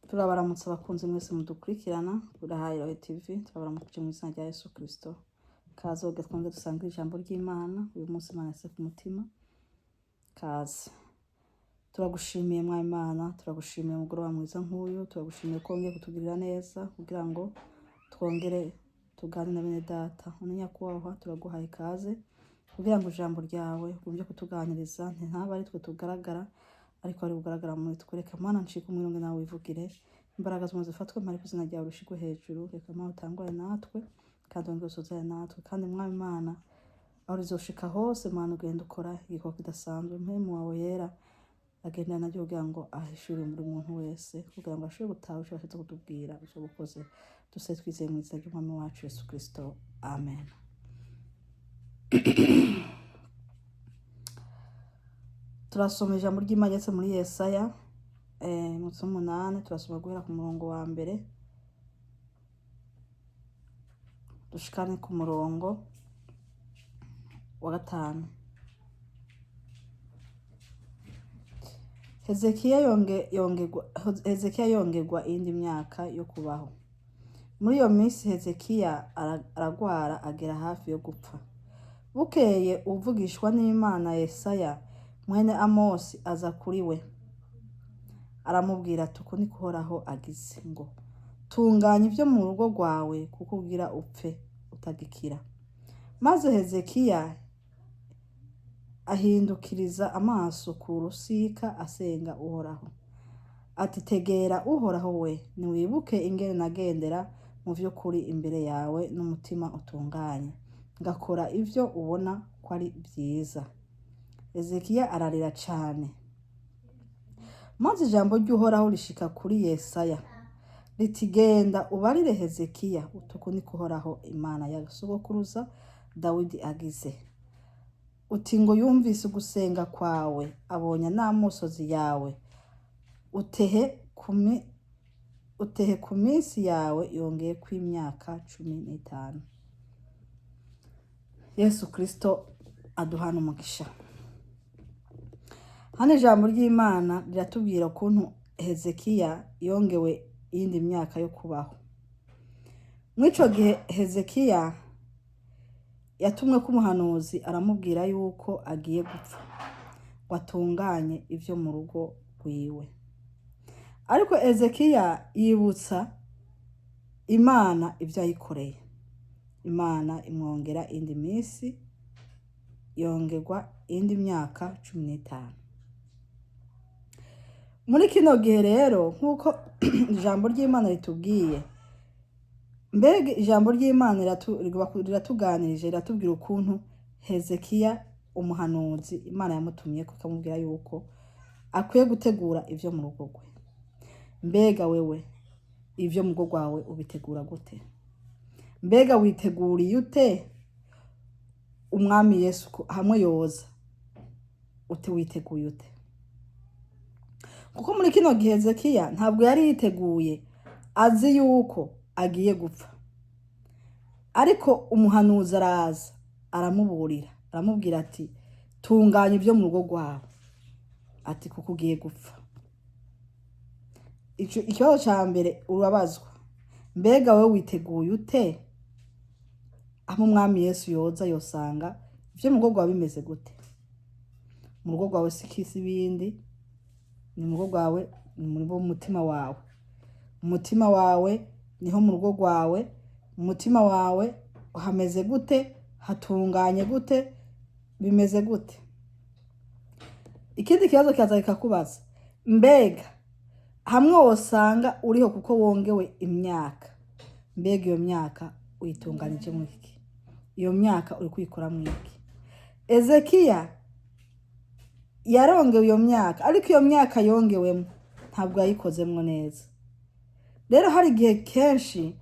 Turabaramutsa abakunzi mwese mudukurikirana kuri Hayirohe TV. Turabaramukije mu izina rya Yesu Kristo. Kaze ubwo twongere dusangire ijambo ry'Imana. Uyu munsi Imana yase ku mutima. Kaze. Turagushimiye mwa Imana, turagushimiye umugoroba mwiza nk'uyu, turagushimiye ko wongeye kutugirira neza kugira ngo twongere tuganire na bene data. None nyakubahwa, turaguhaye ikaze kugira ngo ijambo ryawe ugumye kutuganiriza, ntintaba ari twe tugaragara ariko ari bugaragara muri twe. Reka Mana ncike umwironge nawe wivugire, imbaraga zose zifatwe mpari ku izina ryawe rishigwe hejuru. Reka Mana utangure natwe kandi wongere usozere natwe, kandi Mwami Imana, aho rizoshika hose, Mana ugenda ukora igikorwa kidasanzwe. Mpemu wawe yera agendana naryo kugira ngo ahishure buri muntu wese, kugira ngo ashobore gutaha icyo bashatse kutubwira. Icyo bukoze duse twizeye mu izina ry'Umwami wacu Yesu Kristo, amen. Turasoma ijambo ry'Imana ryanditse muri Yesaya umutwe w'umunani, turasoma guhera ku murongo wa mbere dushikane ku murongo wa gatanu. Hezekiya yongerwa iyindi myaka yo kubaho. Muri iyo minsi Hezekiya aragwara agera hafi yo gupfa. Bukeye uvugishwa n'Imana Yesaya mwene Amosi aza kuri we, aramubwira ati: uku niko Uhoraho agize ngo tunganya ibyo mu rugo rwawe kuko ugira upfe utagikira. Maze Hezekiya ahindukiriza amaso ku rusika asenga Uhoraho ati: tegera Uhoraho we, niwibuke ingene nagendera mu vy'ukuri imbere yawe n'umutima utunganye, ngakora ivyo ubona ko ari vyiza. Hezekiya ararira cane. Maze ijambo ry'Uhoraho rishika kuri Yesaya riti: genda ubarire Hezekiya uti uku niko Uhoraho Imana ya sogokuruza Dawidi agize, uti ngo yumvise ugusenga kwawe, abonye n'amosozi yawe, utehe ku minsi yawe yongeye kw'imyaka 15. Yesu Kristo aduhana umugisha. Hano ijambo ry'Imana riratubwira ukuntu Hezekiya yongewe iyindi myaka yo kubaho. Mw'ico gihe Hezekiya yatumwe ko umuhanuzi aramubwira yuko agiye gupfa, ngo atunganye ivyo mu rugo rwiwe. Ariko Hezekiya yibutsa Imana ivyo yayikoreye. Imana imwongera iyindi minsi, yongerwa iyindi myaka 15. Muri kino gihe rero, nk'uko ijambo ry'Imana ritubwiye, mbega ijambo ry'Imana riratuganirije, riratubwira ukuntu Hezekiya umuhanuzi Imana yamutumye ko ikamubwira yuko akwiye gutegura ivyo mu rugo rwe. Mbega wewe ivyo mu rugo rwawe ubitegura gute? Mbega witeguriye ute Umwami Yesu ko hamwe yoza? Ute witeguye ute? Kuko muri kino gihe Hezekiya ntabwo yari yiteguye, azi yuko agiye gupfa. Ariko umuhanuzi araza aramuburira, aramubwira ati tunganya ibyo mu rugo rwawe, ati kuko ugiye gupfa. Ikibazo ca mbere urabazwa, mbega wewe witeguye ute? Aho Umwami Yesu yoza yosanga ivyo mu rugo rwawe bimeze gute? Mu rugo rwawe si kisi ibindi, ni mu rugo rwawe, ni muri bo mutima wawe. Umutima wawe niho mu rugo rwawe, umutima wawe hameze gute? Hatunganye gute? Bimeze gute? Ikindi kibazo kiza kikakubaza, mbega hamwe wosanga uriho kuko wongewe imyaka, mbega iyo myaka uyitunganije mu iki? Iyo myaka uri kuyikora mu iki? Ezekiya yarongewe iyo myaka, ariko iyo myaka yongewemo ntabwo yayikozemwo neza. Rero hari igihe kenshi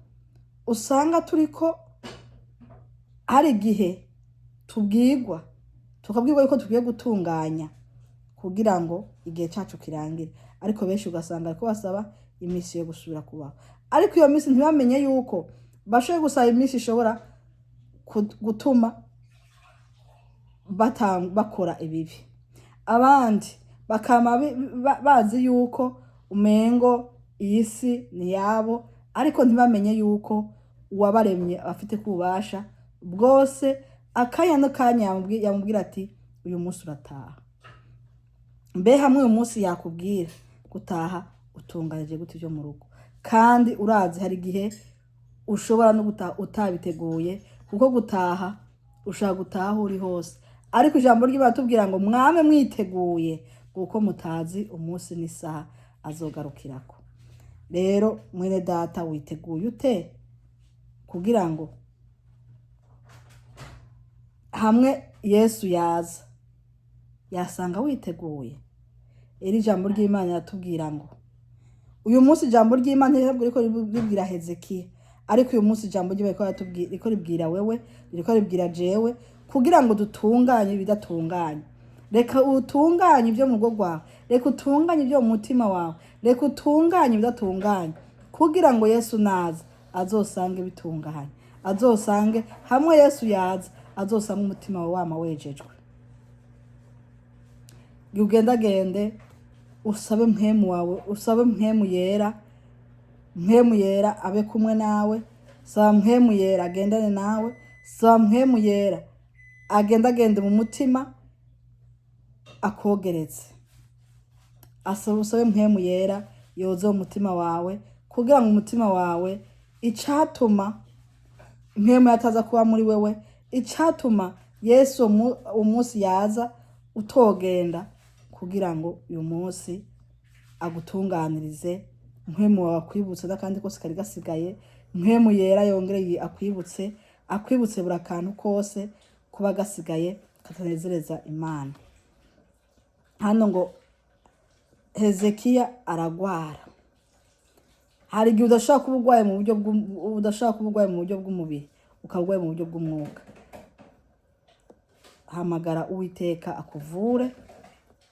usanga turiko, hari igihe tubwirwa, tukabwirwa yuko tukwiye gutunganya kugira ngo igihe cacu kirangire, ariko benshi ugasanga ariko basaba iminsi yo gusubira kubaho, ariko iyo minsi ntibamenye yuko bashoboye gusaba iminsi ishobora gutuma bakora ibibi. Abandi bakama bazi yuko umengo Iyi si ni yabo, ariko ntibamenye yuko uwabaremye afite kububasha bwose. Akanya n'akanya yamubwira ati: "Uyu munsi urataha." Mbe hamwe uyu munsi yakubwira gutaha, utunganije gute ibyo mu rugo? Kandi urazi, hari igihe ushobora no gutaha utabiteguye, kuko gutaha ushobora gutaha aho uri hose. Ariko ijambo ry'Imana tubwira ngo mwame mwiteguye, kuko mutazi umunsi n'isaha azogarukirako. Rero mwene data, witeguye ute kugira ngo hamwe Yesu yaza yasanga witeguye? Iri jambo ry'Imana riratubwira ngo uyu munsi, ijambo ry'Imana ririko ribwira Hezekiya, ariko uyu munsi ijambo ry'Imana riko ribwira wewe, ririko ribwira jewe, kugira ngo dutunganye ibidatunganye. Reka utunganye ibyo mu rugo rwawe, reka utunganye ibyo mu mutima wawe, reka utunganye ibidatunganye, kugira ngo Yesu naza azosange bitunganye, azosange hamwe Yesu yaza azosange umutima wawe wama wejejwe. Ugendagende usabe Mpwemu wawe, usabe Mpwemu Yera, Mpwemu Yera abe kumwe nawe. Saba Mpwemu Yera agendane nawe, saba Mpwemu Yera agendagende mu mutima akogeretse. Asaba, usabe Mpwemu Yera yoze mu mutima wawe, kugira ngo umutima wawe, icatuma Mpwemu yataza kuba muri wewe, icatuma Yesu umunsi yaza utogenda, kugira ngo uyu munsi agutunganirize. Mpwemu wawe akwibutse n'akandi kose kari gasigaye. Mpwemu Yera yongere akwibutse, akwibutse buri akantu kose kuba gasigaye katanezereza Imana. Hano ngo Hezekiya aragwara. Hari igihe udashobora kuba urwaye mu buryo bw'umubiri, ukaba urwaye mu buryo bw'umwuka. Hamagara Uwiteka akuvure,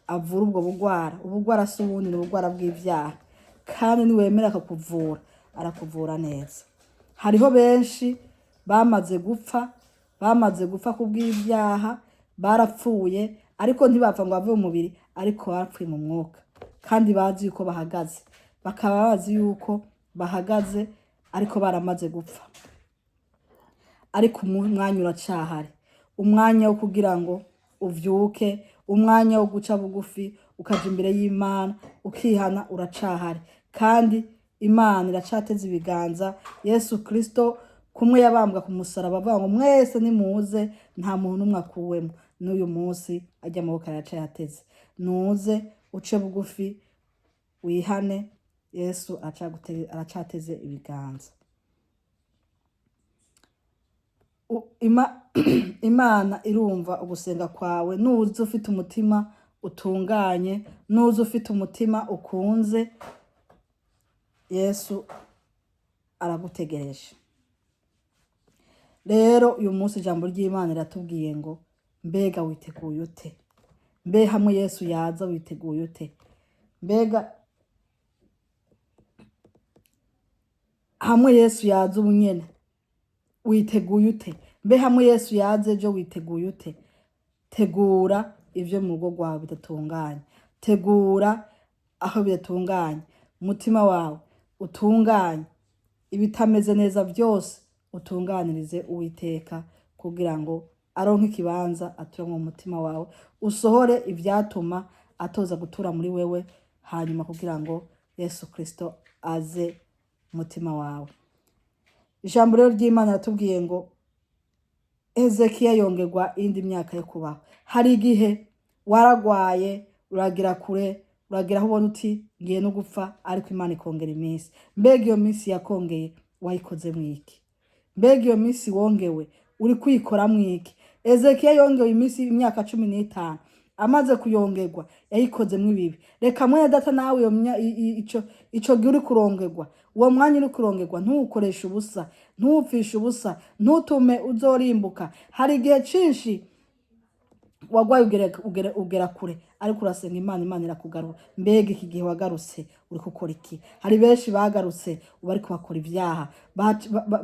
avure ubwo bugwara. Ubugwara si ubundi, ni ubugwara bw'ibyaha. Kandi niwemera akakuvura, arakuvura neza. Hariho benshi bamaze gupfa, bamaze gupfa kubw'ibyaha, barapfuye, ariko ntibapfa ngo bave mu mubiri, ariko barapfuye mu mwuka. Kandi bazi yuko bahagaze, bakaba bazi yuko bahagaze, ariko baramaze gupfa. Ariko umwanya uracahari, umwanya wo kugira ngo uvyuke, umwanya wo guca bugufi ukaja imbere y'Imana ukihana uracahari. Kandi Imana iracateze ibiganza. Yesu Kristo kumwe yabambwa ku musaraba avuga ngo: "Mwese nimuze, nta muntu n'umwe akuwemo." N'uyu munsi ajya amaboko aracayateze. Nuze uce bugufi wihane, Yesu aracateze ibiganza. Imana irumva ugusenga kwawe nuza ufite umutima utunganye, nuza ufite umutima ukunze. Yesu aragutegereje. Rero uyu munsi ijambo ry'Imana riratubwiye ngo: mbega witeguye ute? Mbe hamwe Yesu yaza witeguye ute? Mbega hamwe Yesu yaza ubu nyene witeguye ute? Mbe hamwe Yesu yaza ejo witeguye ute? Tegura ivyo mu rugo rwawe bidatunganye, tegura aho bidatunganye, umutima wawe utunganye, ibitameze neza byose utunganirize Uwiteka, kugira ngo aronke ikibanza ature mu mutima wawe. Usohore ivyatuma atoza gutura muri wewe, hanyuma kugira ngo Yesu Kristo aze mutima wawe. Ijambo rero ry'Imana ratubwiye ngo Hezekiya yongerwa iyindi myaka yo kubaho. Hari igihe waragwaye, uragira kure, uragira aho ubona uti ngiye no gupfa, ariko Imana ikongera iminsi. Mbega iyo minsi yakongeye wayikozemwo iki? Mbega iyo minsi wongewe uri kwikoramwo iki? Hezekiya yongewe iminsi, imyaka 15. Amaze kuyongerwa yayikozemwo ibibi. Reka mwene data, nawe iyo ico gihe uri kurongerwa, uwo mwanya uri kurongerwa, ntuwukoreshe ubusa, ntuwupfishe ubusa, ntutume uzorimbuka. Hari igihe cinshi wagwaye ugera kure. Ariko urasenga Imana, Imana irakugarura. Mbega iki gihe wagarutse uri gukora iki? Hari benshi bagarutse ubu ariko bakora ibyaha,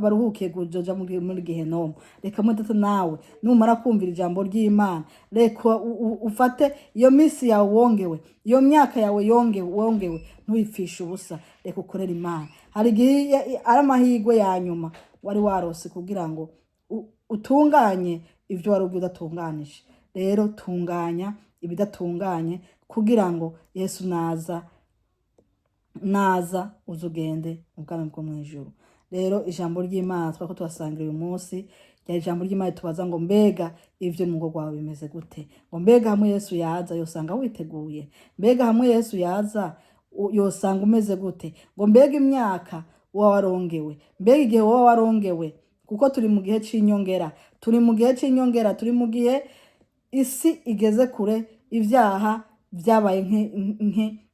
baruhukiye kujoja muri gehenomu. Reka mutete nawe numara kumvira ijambo ry'Imana, reka ufate iyo minsi yawe wongewe, iyo myaka yawe yongewe wongewe, ntuyipfishe ubusa. Reka ukorere Imana. Hari igihe ari amahirwe ya nyuma wari warose kugira ngo utunganye ibyo wari ubwiye udatunganije. Rero tunganya ibidatunganye kugira ngo Yesu naza uze ugende mu bwami bwo mu ijuru. Rero ijambo ry'Imana twako tuhasangira uyu munsi ryari ijambo ry'Imana tubaza ngo: mbega ivyo mu rugo rwawe bimeze gute? Ngo mbega hamwe Yesu yaza yosanga witeguye? Mbega hamwe Yesu yaza yosanga umeze gute? Ngo mbega imyaka woba warongewe, mbega igihe woba warongewe? Kuko turi mu gihe c'inyongera, turi mu gihe c'inyongera, turi mu gihe isi igeze kure, ibyaha byabaye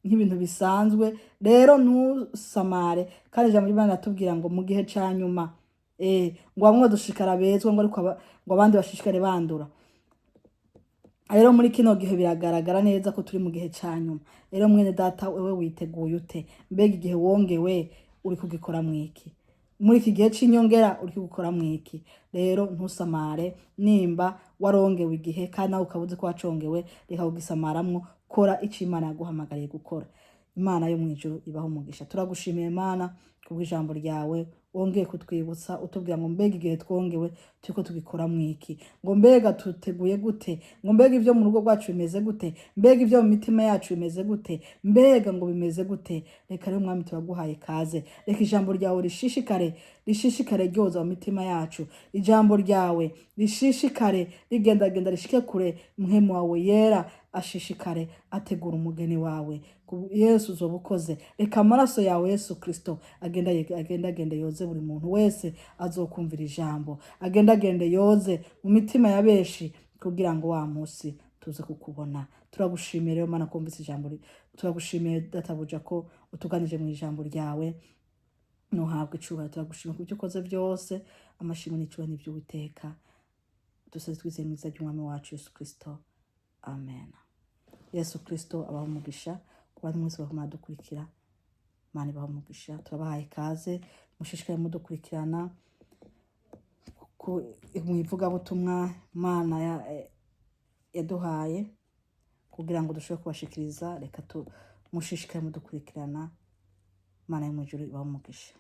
nk'ibintu bisanzwe. Rero ntusamare. Kandi ijambo ry'Imana riratubwira ngo mu gihe ca nyuma ngo bamwe badushikara bezwa, ngo ariko ngo abandi bashishikare bandura. Rero muri kino gihe biragaragara neza ko turi mu gihe ca nyuma. Rero mwene data, wewe witeguye ute? Mbega igihe wongewe uri kugikora mwiki? Muri iki gihe c'inyongera uri kugikora mwiki? Rero ntusamare. Nimba warongewe igihe kandi nawe ukaba uzi ko wacongewe, reka kugisamaramwo. Kora ico Imana yaguhamagariye gukora. Imana yo mw'ijuru ibaho umugisha. Turagushimiye Mana kubw'ijambo ryawe wongeye kutwibutsa, utubwira ngo mbega igihe twongewe turiko tugikora mwiki? Ngo mbega tuteguye gute? Ngo mbega ibyo mu rugo rwacu bimeze gute? Mbega ibyo mu mitima yacu bimeze gute? Mbega ngo bimeze gute? Reka rero Mwami, turaguhaye kaze. Reka ijambo ryawe rishishikare, rishishikare ryoza mu mitima yacu. Ijambo ryawe rishishikare rigendagenda, rishike kure. Mpwemu wawe yera ashishikare ategura umugeni wawe. Yesu uzoba ukoze. Reka amaraso yawe Yesu Kristo agenda agenda agende yoze buri muntu wese azokumvira ijambo, agenda agende yoze mu mitima ya benshi kugira ngo wa munsi tuze kukubona. Turagushimiye rero Mana kumvise ijambo. Turagushimiye databuja ko utuganije mu ijambo ryawe. Nuhabwa icubahiro. Turagushimiye ku byo ukoze byose. Amashimwe n'icubahiro n'iby'Uwiteka. Dusaze twizeye mu izina ry'Umwami wacu Yesu Kristo, amen. Yesu Kristo abaha umugisha. Ku bantu mwese baguma dukurikira, Imana ibaha umugisha. Turabahaye ikaze, mushishikare mudukurikirana mu ivugabutumwa Imana yaduhaye kugira ngo dushobore kubashikiriza. Reka mushishikare mudukurikirana. Imana yo mu ijuru ibahe umugisha.